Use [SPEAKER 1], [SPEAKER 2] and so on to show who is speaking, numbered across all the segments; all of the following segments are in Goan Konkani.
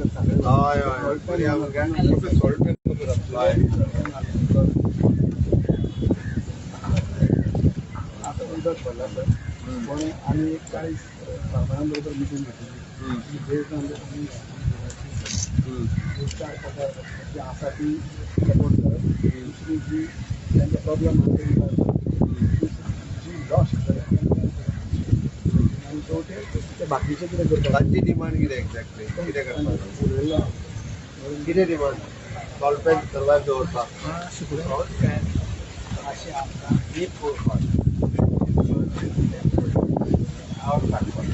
[SPEAKER 1] हय हय
[SPEAKER 2] आतां उदक भरला सर पूण आमी एक 40 फार्मरां बरोबर मिटींग घेतिल्ली बेज्ड ऑन the चार प्रकार जी आसा ती सपोर्ट करप दुसरी जी तांचे प्रॉब्लम आसा ती जी लॉस जाल्या आनी शेवटे ते बाकीचे कितें करता
[SPEAKER 1] तांची डिमांड कितें एक्झॅक्टली कितें करपाक
[SPEAKER 2] उलयलो
[SPEAKER 1] कितें डिमांड सॉल्ट पॅन सर्वायव दवरता
[SPEAKER 3] अशें आमकां एक पळोवपाक आवड काडपाक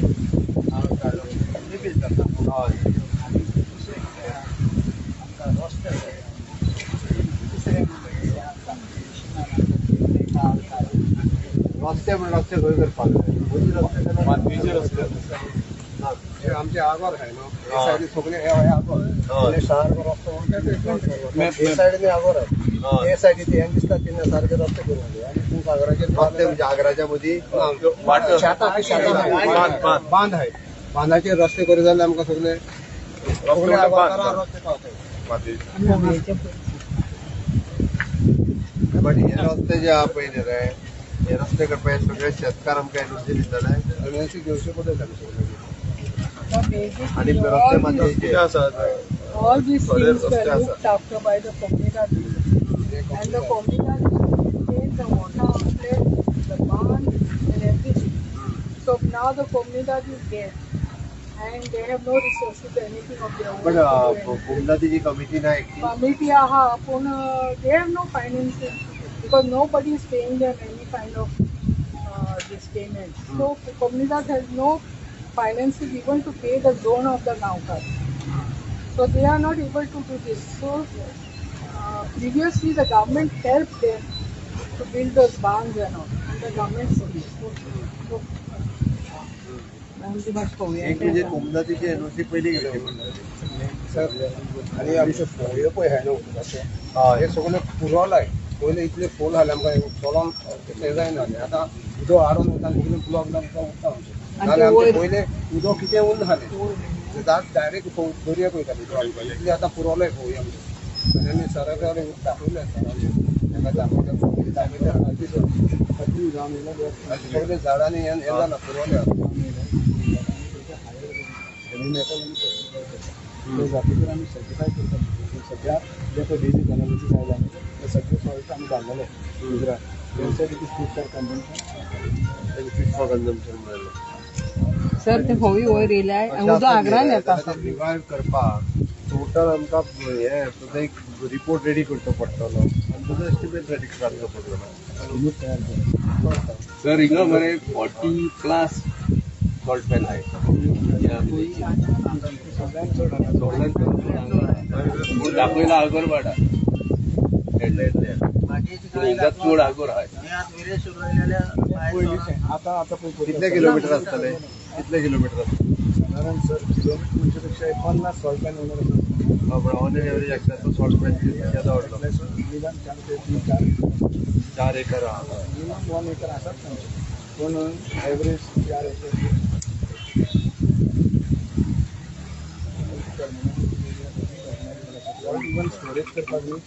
[SPEAKER 3] आवड काडून लिपीज जाता
[SPEAKER 1] हय
[SPEAKER 3] आनी दुसरें कितें आमकां रस्ते जाय तिसरें म्हणल्यार आमकां
[SPEAKER 1] रस्ते म्हण रस्ते खंय करपाक जाय
[SPEAKER 4] मातयेचे रस्ते
[SPEAKER 2] हे आमचे आगोर आहे न्हू हे सायडीन सगळे हे आगोर हे सारको रस्तो हे सायडीन आगोर आहे हे सायडीन हें दिसता तिने सारके रस्ते करूंक जाय आनी तूं सागराचेर
[SPEAKER 1] रस्ते म्हणजे आगराच्या मदीं
[SPEAKER 2] शेतां शेतां बांद आहे बांदाचेर रस्ते करी जाल्यार आमकां सगळे सगळे आगोरार रस्ते पावताय
[SPEAKER 1] बट हे रस्ते जे आहा पळय न्ही रे हे रस्ते करपाक सगळे शेतकार आमकां एनओसी दितले
[SPEAKER 2] एनओसी घेवचे पडटले आमी सगळे
[SPEAKER 1] आणि रस्ते मातयेचे
[SPEAKER 5] All these things were looked after by the Comunidade, and the Comunidade maintained the water outlet, the barn, and everything. So now the Comunidade is dead, and they have no resources, anything of their own.
[SPEAKER 1] But कोमुनिदादीची committee ना एकटी
[SPEAKER 5] Committee aha, पूण they have no finances because nobody is paying them any kind of this payment. So Comunidade has no finances even to pay the zone of the Gaonkar. So they are not able to do this. So previously the government helped them to build those barns and all. And the government so
[SPEAKER 1] एक म्हणजे कोमुनिदादीची एनओसी पयली घेवची पडटली
[SPEAKER 2] सर आनी आमच्यो फोयो पळय आहाय न्हू उदकाचे हे सगळे पुरोलाय पयलीं इतले फूल आसले आमकां चलोन हें जायना जालें आतां उदक हाडून वता सगळें ब्लॉक जावन उरता आमचें नाजाल्यार आमचें पयलें उदक कितें उरनासलें डायरेक्ट दर्याक वयतालें उदक हाडपाक इतलें आतां पुरोलाय फोयो आमचें आनी आमी सरा कडेन दाखयलें सरांनी ताका दाखयलें दाखयलें सगळे झाडांनी हें जालां पुरोलें
[SPEAKER 6] हेवी मेटल आमी सर्टिफाय करता ते जातीचेर आमी सर्टिफाय करता सद्या जे पळय बेजीक एनालिसीस आयला न्ही ते सगळे सॉल्ट आमी धाडलेले गुजरात तेंचे it is fit for consumption
[SPEAKER 1] fit for consumption मेळ्ळें
[SPEAKER 7] सर ते होळी वयर येयल्या आनी उदक आग्रान येता
[SPEAKER 1] रिवायव करपाक टोटल आमकां हे तुजो एक रिपोर्ट रेडी करचो पडटलो आनी तुजो एस्टिमेट रेडी काडचो पडटलो
[SPEAKER 4] सर हिंगा मरे 40 प्लस सॉल्ट पॅन आहे दाखयला आगोर वाडा हिंगा चड आगोर आहे
[SPEAKER 6] आतां आतां
[SPEAKER 1] कितले किलोमिटर आसतले कितले किलोमिटर आसतले
[SPEAKER 6] सादारण सर किलोमिटर म्हणचे पेक्षा 50 सॉल्ट पॅन ओनर आसा
[SPEAKER 1] पण ऑन एन एवरेज एकट्याचो सॉल्ट पॅन केदो व्हडलो
[SPEAKER 6] निदान 4 ते 3 4
[SPEAKER 1] 4 एकर आहा
[SPEAKER 6] मिनिमम 1 एकर आसात तांचे पूण एवरेज 4 एकर इवन स्टोरेज करपाक न्ही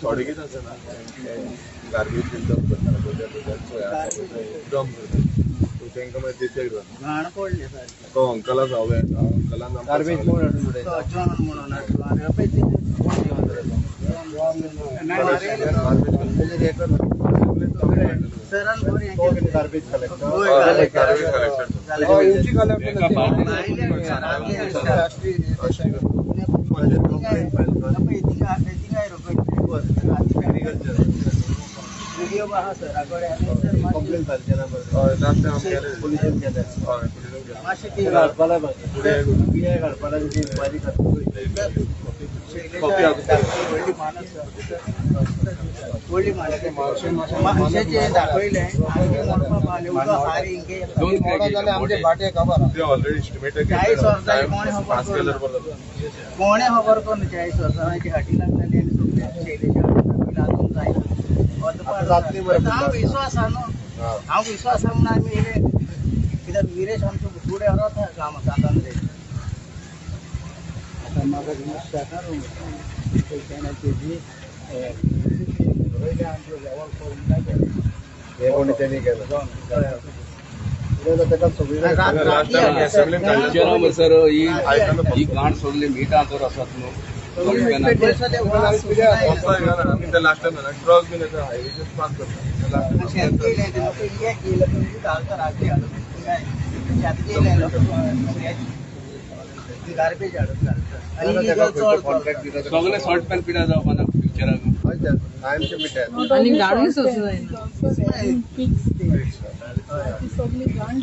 [SPEAKER 4] थोडे कितें आसा ना गार्बेज डंप करता डंप करता सो तांकां मागीर डिटेक्ट जाता
[SPEAKER 3] घाण पडली सारकी
[SPEAKER 4] तो अंकल आसा हांवें अंकलान
[SPEAKER 1] गार्बेज कोण हाडून उडयता
[SPEAKER 3] जॉन म्हणून आसलो पळय सरान बरें
[SPEAKER 1] garbage collector
[SPEAKER 4] garbage collector
[SPEAKER 1] complain file केला
[SPEAKER 4] हय लास्ट टायम केलें
[SPEAKER 1] पोलिसान केलें
[SPEAKER 4] हय पोलिसान केलें
[SPEAKER 1] काडपाला पीआय काडपाला तेजी इन्क्वायरी करता
[SPEAKER 4] कॉपी
[SPEAKER 3] दाखयलें
[SPEAKER 2] आमचे भाटे खबर
[SPEAKER 4] ते ऑलरेडी एस्टिमेट
[SPEAKER 3] 40 वर्सां कोणें खबर
[SPEAKER 4] पास केल्यार बरो जाता
[SPEAKER 3] कोणें खबर करून 40 वर्सां हाटी लागताली आनी सगळे शैलेच्या हाटी लागूंक जाय हांव विश्वास आहा न्हू हांव विश्वास आहा म्हणून आमी येयले कित्याक विरेश आमचो फुडें व्हरता काम सांतान रे
[SPEAKER 6] म्हाका शेतां रोवूं तेजी रोयल्या आमचे लेवल करून काय
[SPEAKER 1] हे कोणी त्यांनी केलं
[SPEAKER 8] सर ही घाण सोडली मिठां तर आसात न्हू
[SPEAKER 4] लास्ट टायम ट्रक बीन येता हायवेचेर पास करता.
[SPEAKER 3] गार्बेज हाडून
[SPEAKER 8] सगळे सॉल्ट पॅन पिठा जावपा ना फ्युचराक.
[SPEAKER 7] आनी गाडूय सोसूं जायना.
[SPEAKER 5] सगळी घाण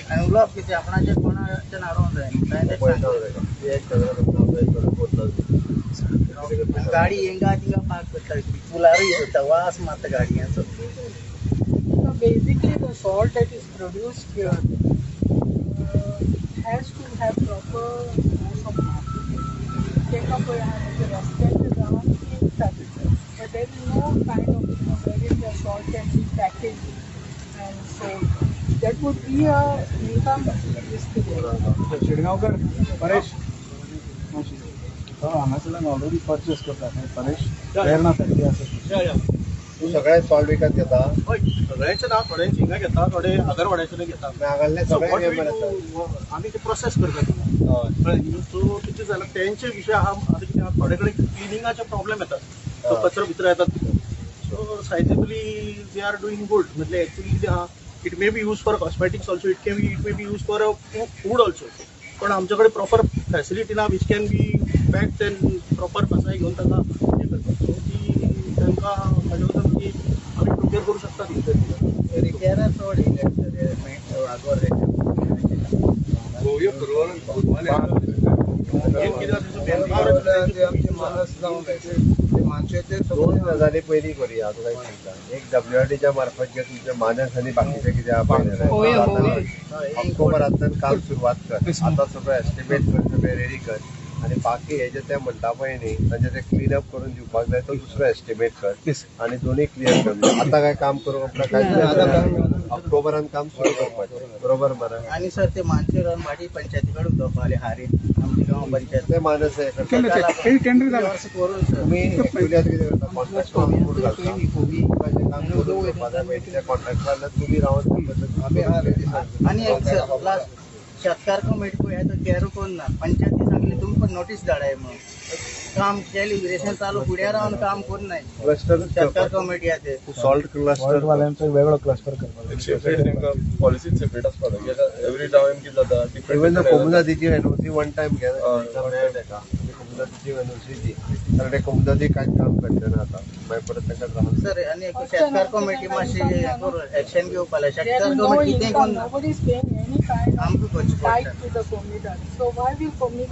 [SPEAKER 3] आनी उलोवप कितें आपणाचें कोणाचें हाडूंक जायना. गाडी हिंगा तिंगा पार्क करता, पुलारूय येता वास मारता गाडयांचो.
[SPEAKER 5] So basically the salt that is produced here has to have proper source of marketing. Take up रस्त्याचे जावन विकतात, but there is no kind of, you know, wherein the salt can be packaged and sold. That would be a income distribution.
[SPEAKER 6] Shedgaonkar Paresh हांगासरल्यान already purchase करता परेश वेर्ना फॅक्टरी आसा.
[SPEAKER 1] तूं सगळें सॉल्ट विकत घेता?
[SPEAKER 9] हय, सगळ्यांचे ना, थोड्यांचे हिंगा घेता, थोडे आगरवाड्याचे घेता. आमी ते प्रोसेस करता. कळ्ळें? सो कितें जालां तेंचे विशय आहा. आतां कितें आहा, थोडे कडेन क्लिनिंगाचे प्रॉब्लेम येतात, सो कचरो भितर येतात. So sizably they are doing good. म्हटल्यार एक्चुअली कितें आहा, it may be use for cosmetics also, it may be use for food also. पण आमचे कडेन प्रॉपर फॅसिलिटी ना which can be packed and proper फसाय घेवन ताका हें करपाक. सो ती तांकां म्हाजे वचून ती आमी प्रिपेर करूं शकता ती.
[SPEAKER 3] रिपेरा चड आगोर
[SPEAKER 1] दोन गजाली पयलीं करुया. तुका एक सांगता, एक डब्ल्यूआरडीच्या मार्फत जे तुमचे मानस आनी बाकीचे कितें आहा पळय, ऑक्टोबरांतल्यान काम सुरवात कर. आतां सगळें एस्टिमेट कर, सगळें रेडी कर आनी बाकी हे जे ते म्हणटा पळय न्ही, तांचे ते क्लीन अप करून दिवपाक जाय, तो दुसरो एस्टिमेट कर आनी दोनूय क्लियर कर. आतां काय काम करूंक आपल्याक काय, ऑक्टोबरान काम सुरू करपाचें, बरोबर मरे?
[SPEAKER 3] आनी सर ते मानशे रावन भाटी पंचायती कडेन उदक हारी आमची गांव पंचायत
[SPEAKER 1] ते मानस
[SPEAKER 3] करून
[SPEAKER 1] तुमी एक्चुअली आतां कितें करता, कॉन्ट्रॅक्टर घालता, काम करून घेवपा जाय. मागीर त्या कॉन्ट्रॅक्टरान तुमी रावन.
[SPEAKER 3] आनी एक सर लास्ट, शेतकार कमिटी पळय तो कॅरू कोण ना, पंचायती सांगली तुमी पण नोटीस धाडाय म्हणून. काम केलें इरिगेशन चालू फुड्या रावन काम करून नाय. शेतकार कमिटी आहा ते
[SPEAKER 1] सॉल्ट क्लस्टर
[SPEAKER 6] वाल्यांचो वेगळो क्लस्टर करपाक
[SPEAKER 4] सेपरेट, तांकां पॉलिसीच सेपरेट आसपाक जाय. एवरी टायम कितें जाता,
[SPEAKER 1] इवन कोमुनादीची एनओसी वन टायम घे ताका, कोमुनादीची एनओसी दी, कारण ते कोमुनादी कांयच काम करचे ना आतां, मागीर परत ताका रावन.
[SPEAKER 3] सर आनी एक शेतकार कमिटी मातशी एक्शन घेवपाक जाय. शेतकार कमिटी कितें करून आमकां करचें पडटा.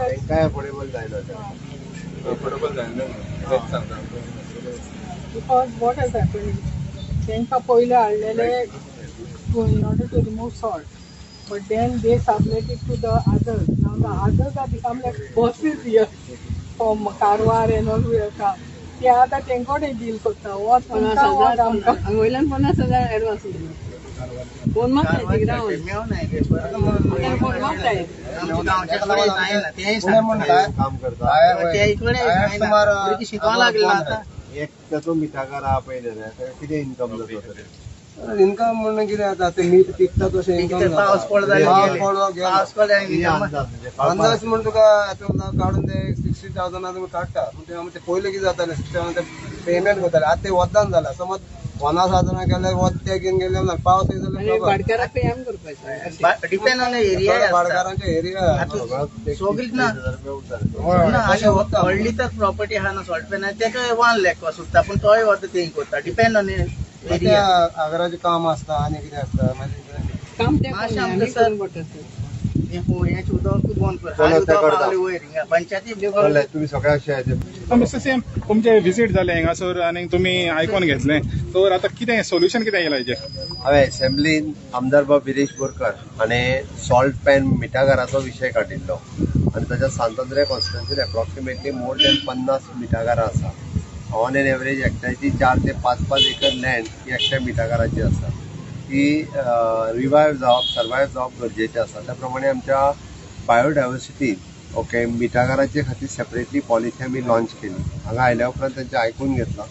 [SPEAKER 1] तांकांय अफोर्डेबल जायना तें.
[SPEAKER 4] अफोर्डेबल जायना तेंच सांगता.
[SPEAKER 5] Because what has happened is तांकां पयले हाडलेले in order to remove salt, but then they sublet it to the others. Now the others are become like bosses here from Karwar and all we have come. ते आतां तेंकोडे डील करता, वच
[SPEAKER 7] 50,000 वयल्यान 50,000 एडवान्स फोन मागताय. फोन मागताय.
[SPEAKER 1] काम करता
[SPEAKER 3] शिकोवंक लागला आतां.
[SPEAKER 1] एक ताचो मिठागर आहा पळय न्ही, ताका कितें इन्कम जाता तरी?
[SPEAKER 2] इन्कम म्हणून कितें जाता, ते मीठ पिकता तशें इन्कम.
[SPEAKER 3] पावस पडलो
[SPEAKER 2] जाता. अंदाज म्हण तुका आतां काडून ते 60,000 तुमी काडटा, पूण ते पयलीं कितें जातालें, 60,000 ते पेमेंट करताले. आतां ते वद्दान जालां. समज 50,000 गेल्यार वत ते घेवन गेले, पावस येयलो जाल्यार
[SPEAKER 3] डिपेंड ऑन एरिया,
[SPEAKER 2] भाटकारांचे एरिया
[SPEAKER 3] सगळीच ना. व्हडली तर प्रॉपर्टी आहा ना सॉल्ट पॅन, तेका 1 लाख सुद्दां, पूण तोय वता तें करता. Depend on area.
[SPEAKER 2] आगराचें काम आसता आनी कितें आसता
[SPEAKER 7] काम तें आमकां पडटा.
[SPEAKER 3] हें उदक बंद कर वयर हिंगा पंचायती.
[SPEAKER 1] तुमी सगळे अशें
[SPEAKER 10] मिस्टर सीएम, तुमचें विजीट जालें हांगासर आनी तुमी आयकोन घेतलें, तर आतां कितें सोल्युशन कितें येयलां हेजेर?
[SPEAKER 1] हांवें एसेंब्लीन आमदार बाब विरेश बोरकर हाणें सॉल्ट पॅन मिठागराचो विशय काडिल्लो आनी ताच्या सांत आंद्रे कॉन्स्टिट्युएन्सीन एप्रॉक्सिमेटली मोर दॅन 50 मिठागरां आसा. ऑन एन एवरेज एकट्याची 4 ते 5-5 एकर लँड ही एकट्या मिठागराची आसा. ती रिवायव जावप, सर्वायव जावप गरजेचें आसा. त्या प्रमाणे आमच्या बायोडायवर्सिटी ओके मिठागराचे खातीर सेपरेटली पॉलिसी आमी लॉन्च केली. हांगा आयल्या उपरांत तांचें आयकून घेतलां.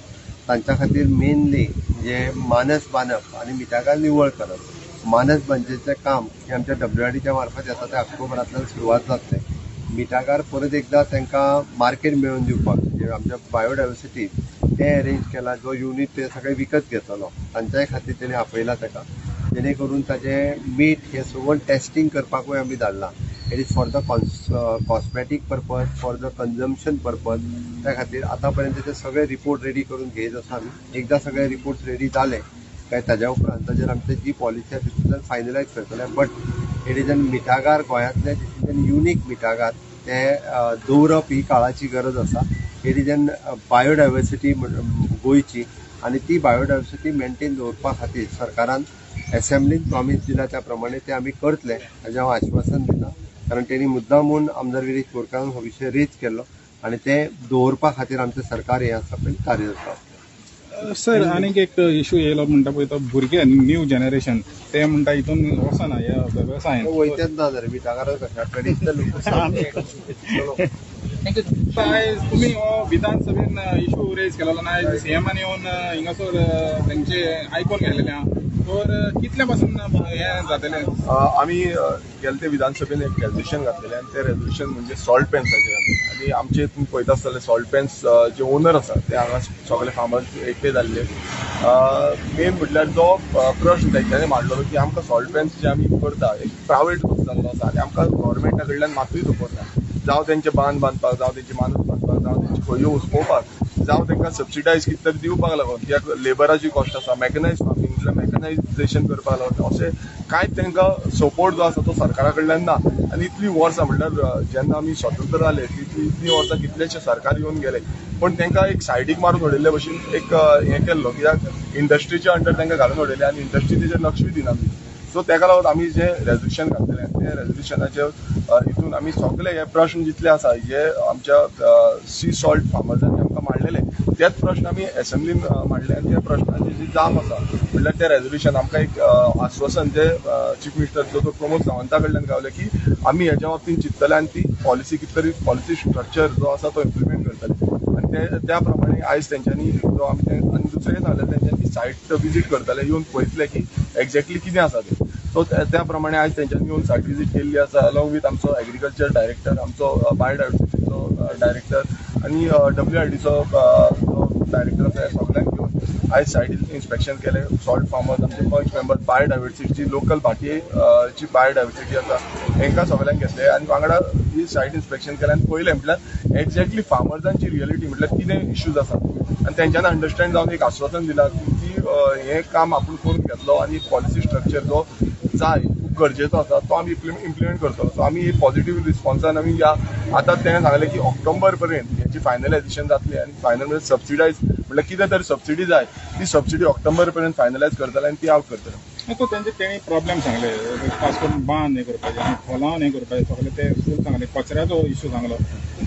[SPEAKER 1] तांच्या खातीर मेनली जे मानस बांदप आनी मिठागर निवळ करप, मानस बांदचें काम हें आमच्या WRDच्या मार्फत येता ते ऑक्टोबरांतल्यान सुरवात जातलें. मिठागर परत एकदां तांकां मार्केट मेळोवन दिवपाक म्हणजे आमच्या बायोडायवर्सिटी तें अरेंज केलां. जो युनीट ते सगळे विकत घेतलो तांच्याय खातीर तेणी आपयला ताका, जेणे करून ताजें मीठ हें सगळें टेस्टींग करपाकूय आमी धाडलां. It is for the cosmetic purpose, for the consumption purpose. त्या खातीर आतां पर्यंत ते सगळे रिपोर्ट रेडी करून घेत आसा आमी. एकदां सगळे रिपोर्ट्स रेडी जाले काय ताज्या उपरांत ताजेर आमची जी पॉलिसी आसा तितूंतल्यान फायनलायज करतले. बट it is an मिठागार गोंयांतले this is an unique मिठागार, ते दवरप ही काळाची गरज आसा. It is an biodiversity गोंयची आनी ती बायोडायवर्सिटी मेंटेन दवरपा खातीर सरकारान एसेंब्लीन प्रॉमीस दिला त्या प्रमाणे ते आमी करतले हाजें हांव आश्वासन दिता. कारण तेणी मुद्दामून आमदार विरेश बोरकारान हो विशय रेज केल्लो आनी ते दवरपा खातीर आमचें सरकार हें आसा पळय कार्यरत आसलें.
[SPEAKER 10] सर, आनीक एक इशू येयलो म्हणटा पळय तो भुरगे न्यू जनरेशन ते म्हणटा हितून वचना ह्या वेवसायान
[SPEAKER 1] वयतेच ना जर मिठागरान कशें ट्रेडिशनल
[SPEAKER 10] आयज तुमी हो विधानसभेन इशू रेज केलेलो ना, आयज सीएमान येवन हिंगासर तेंचे आयकून घेतलेलें आहा, तर कितले पासून हें जातलें?
[SPEAKER 4] आमी गेले ते विधानसभेन एक रेजोल्युशन घातलेलें आनी तें रेजोल्युशन म्हणजे सॉल्ट पॅन्साचें घातलें. आनी आमचे तुमी पळयता आसतले सॉल्ट पॅन्स जे ओनर आसा ते हांगा सगळे फार्मर्स एकटे जाल्ले. मेन म्हटल्यार जो प्रश्न तेंच्यांनी मांडलेलो की आमकां सॉल्ट पॅन्स जे आमी करता एक प्रायवेट कसो जाल्लो आसा आनी आमकां गव्हर्मेंटा कडल्यान मातूय सपोर्ट ना, जावं तेंचे बांद बांदपाक, जावं तेंचे मानस बांदपाक, जावं तेंची खंयो उसपोवपाक, जावं तेंकां सबसिडायज कितें तरी दिवपाक लागून, कित्याक लेबराची कॉस्ट आसा, मॅकनायज फार्मींग म्हटल्यार मॅकनायजेशन करपाक लागून अशें कांयच तेंकां सपोर्ट जो आसा तो सरकारा कडल्यान ना. आनी इतलीं वर्सां म्हटल्यार जेन्ना आमी स्वतंत्र जाले तितलीं वर्सां कितलेशे सरकार येवन गेले पण तेंकां एक सायडीक मारून उडयल्ले भशेन एक हें केल्लो, कित्याक इंडस्ट्रीच्या अंडर तेंकां घालून उडयलें आनी इंडस्ट्री तेजेर लक्षूय दिना. सो तेका लागून आमी जे रेजोल्युशन घातलेलें ते रेजोल्युशनाचे हितून आमी सगळे हे प्रश्न जितले आसा जे आमच्या सी सॉल्ट फार्मर्सांनी आमकां मांडलेले तेच प्रश्न आमी एसेंब्लीन मांडले आनी त्या प्रश्नाची जी जाप आसा म्हटल्यार ते रेजोल्युशन आमकां एक आश्वासन जे चीफ मिनिस्टर दोतोर प्रमोद सावंता कडल्यान गावलें की आमी हेज्या बाबतीन चिंततले आनी ती पॉलिसी कितें तरी पॉलिसी स्ट्रक्चर जो आसा तो इम्प्लिमेंट करतले. आनी ते त्या प्रमाणे आयज तेंच्यांनी जो आमी आनी दुसरें सांगलें तेंच्यांनी सायट विजीट करतले, येवन पळयतले की एक्झॅक्टली कितें आसा तें. सो त्या प्रमाणे आयज तेंच्यांनी येवन सायट विजीट केल्ली आसा अलॉंग विथ आमचो एग्रीकल्चर डायरेक्टर, आमचो बायोडायवर्सिटीचो डायरेक्टर आनी WRDचो डायरेक्टर आसा, सगळ्यांक घेवन आयज सायट इन्स्पेक्शन केलें. सॉल्ट फार्मर्स, आमचे पंच मेंबर्स, बायोडायवर्सिटीची लोकल भाटयेची बायोडायवर्सिटी आसा हेंकां सगळ्यांक घेतले आनी वांगडा ही सायट इन्स्पेक्शन केलें आनी पळयलें म्हटल्यार एक्झॅक्टली फार्मर्सांची रियलिटी म्हटल्यार कितें इश्यूज आसा आनी तेंच्यांनी अंडरस्टँड जावन एक आश्वासन दिलां की हें काम आपूण करून घेतलो आनी पॉलिसी स्ट्रक्चर जो जाय खूब गरजेचो आसा तो आमी इम्प्लिमेंट करतलो. सो आमी पॉझिटिव्ह रिस्पॉन्सान आमी ह्या आतां तेणें सांगलें की ऑक्टोबर पर्यंत हेची फायनलायजेशन जातली आनी फायनल म्हणजे सबसिडायज म्हटल्यार कितें तरी सबसिडी जाय ती सबसिडी ऑक्टोबर पर्यंत फायनलायज करतले आनी ती आवट करतले.
[SPEAKER 10] तो तेंचे तेणी प्रॉब्लेम सांगले, खास करून बांद हें करपाचें आनी खोलावन हें करपाचें सगळें ते फूल सांगलें, कचऱ्याचो इशू सांगलो,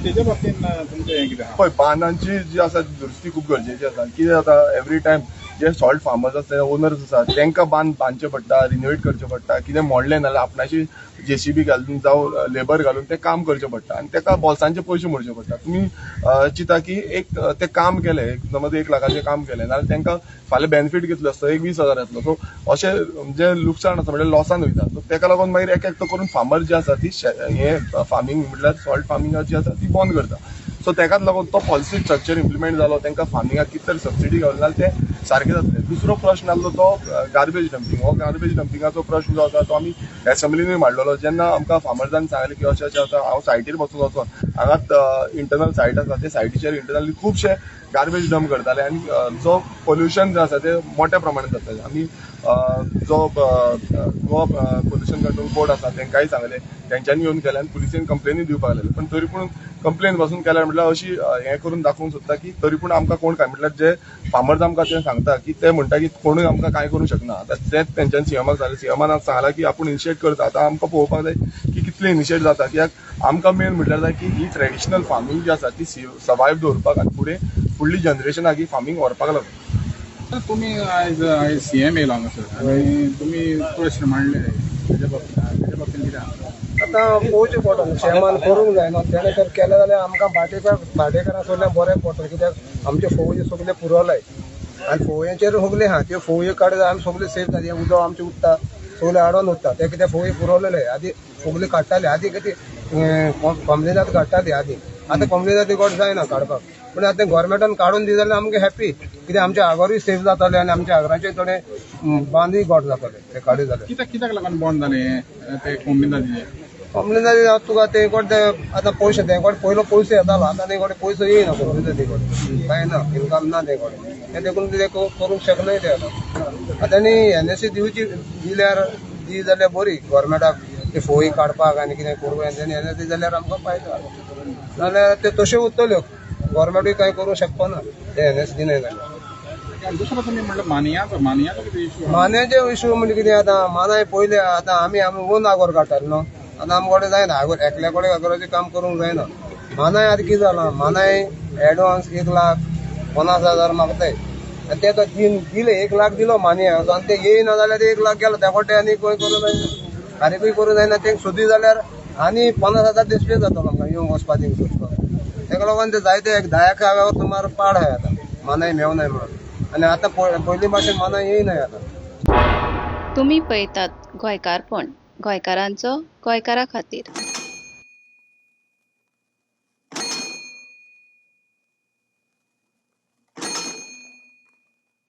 [SPEAKER 10] तेज्या बाबतीन तुमचें हें कितें आहा?
[SPEAKER 4] पळय बांदांची जी आसा दुरुस्ती खूब गरजेची आसा. कितें जाता एवरी टायम जे सॉल्ट फार्मर्स आसता ओनर्स आसा तेंकां बांद बांदचे पडटा, रिनोवेट करचें पडटा, कितें मोडलें नाजाल्यार आपणाची जेसीबी घालून जावं लेबर घालून तें काम करचें पडटा आनी तेका बोल्सांचे पयशे मोडचे पडटा. तुमी चिंता की एक तें काम केलें, समज 1 लाखाचें काम केलें नाजाल्यार तेंकां फाल्यां बेनिफीट कितलो आसता, एक 20,000 येतलो. सो अशें जे लुकसाण आसा म्हणजे लॉसान वयता. सो तेका लागून मागीर एक एकटो करून फार्मर जे आसा ती हे फार्मींग म्हटल्यार सॉल्ट फार्मिंग जी आसा ती बंद करता. सो तेकाच लागून तो पॉलिसी स्ट्रक्चर इम्प्लिमेंट जालो, तेंकां फार्मिंगाक कितें तरी सबसिडी गावली जाल्यार तें सारकें जातलें. दुसरो प्रश्न आसलो तो गार्बेज डंपींग. हो गार्बेज डंपिंगाचो प्रश्न जो आसा तो आमी एसेंब्लीनूय मांडलेलो. जेन्ना आमकां फार्मर्सान सांगलें की अशें अशें आसा, हांव सायटीर बसून वचोन हांगाच इंटरनल सायट आसा ते सायटीचेर इंटरनली खुबशे गार्बेज डंप करताले आनी जो पोल्युशन जें आसा तें मोठ्या प्रमाणात जातालें. आमी जो गोवा पोल्युशन कंट्रोल बोर्ड आसा तेंकांय सांगलें, तेंच्यांनी येवन केलें आनी पुलिसेन कंप्लेनी दिवपाक लागले. पण तरी पूण कंप्लेन पासून केल्यार म्हटल्यार अशी हें करून दाखोवंक सोदता की तरी पूण आमकां कोण काय म्हटल्यार जे फार्मर्स आमकां ते सांगता की ते म्हणटा की कोणूय आमकां कांय करूंक शकना. आतां तेंच तेंच्यांनी सीएमाक सांगलें, सीएमान सांगलां की आपूण इनिशिएट करता. आतां आमकां पळोवपाक जाय की कितले इनिशिएट जाता, कित्याक आमकां मेन म्हटल्यार जाय की ही ट्रेडिशनल फार्मींग जी आसा ती सर्वायव दवरपाक आनी फुडें फुडली जनरेशनाक ही फार्मींग व्हरपाक लागून.
[SPEAKER 10] तुमी आयज आयज सीएम येयलो हांगासर आनी तुमी प्रश्न मांडले, तेज्या बाबतीन कितें आसा?
[SPEAKER 2] आतां पळोवचें पडटलें, सीएमान करूंक जायना. तेणें तर केलें जाल्यार आमकां भाटेकार भाटेकारां सगळ्यांक बरें पडटलें, कित्याक आमचे फोव सगळे पुरवलाय आनी फोवयेचेर सगळे आहा. त्यो फोवयो काडले आमी सगळे सेफ जाली. उदक आमचें उरता, सगळे आडोन उरता. ते कित्याक फोवयो पुरवलेले आदी सगळे काडटाले. आदी कितें कॉमनिदाद काडटाली आदी, आतां कॉमनिदाद गोड जायना काडपाक. पूण आतां गोवोरमेंटान काडून दिली जाल्यार आमकां हॅप्पी, कित्याक आमच्या आगोरूय सेफ जाताले आनी आमच्या आगराचे थोडे बांदूय गोड जाताले ते काडले जाल्यार.
[SPEAKER 10] कित्याक लागून बंद जालें हें ते कोमनिदादीचें?
[SPEAKER 2] कॉमनिदाद तुका ते कोण ते आतां पयशे ते कोण पयलो पयसो येतालो, आतां ते कडेन पयसो येयना. कॉमनिदादी कडेन कांय ना, इनकम ना ते कडेन. ते देखून ते करूंक शकनाय ते. आतां आतां आनी एनएसी दिवची दिल्यार दी जाल्यार बरी गोवोरमेंटाक. ते फोई काडपाक आनी कितें करूंक एनएसी जाल्यार आमकां फायदो, नाल्यार ते तश्यो उरतल्यो. गोवोरमेंटूय कांय करूंक शकपाना ते एनएस दिनाय जाल्यार.
[SPEAKER 10] दुसरो तुमी म्हणलं मानयाचो, मानयाचो कितें इशू?
[SPEAKER 2] मान्याचे इशू म्हणजे कितें, आतां मानाय पयले आतां आमी आमी ओन आगोर काडटाले न्हू. आतां आमचे कडेन जायना आगोर, एकल्या कडेन आगोराचें काम करूंक जायना. मानाय आतां कितें जालां, मानाय एडवान्स 1,50,000 मागताय आनी ते तो दिले, 1 लाख दिलो मानयाक आनी ते येयना जाल्यार ते 1 लाख गेलो. त्या कडेन आनी खंय करूं जायना, फारीकूय करूं जायना. तेंका सोदी जाल्यार आनी 50,000 डिस्प्ले जातलो आमकां येवंक वचपा थिंग सोदपाक. तेका लागून ते जायते एक 10 हांवें सुमार पाड आहाय आतां मानाय मेवनाय म्हणून. आनी आतां पयलीं भाशेन मानाय येयनाय आतां.
[SPEAKER 11] तुमी पळयतात गोंयकारपण, गोंयकारांचो गोंयकारा खातीर.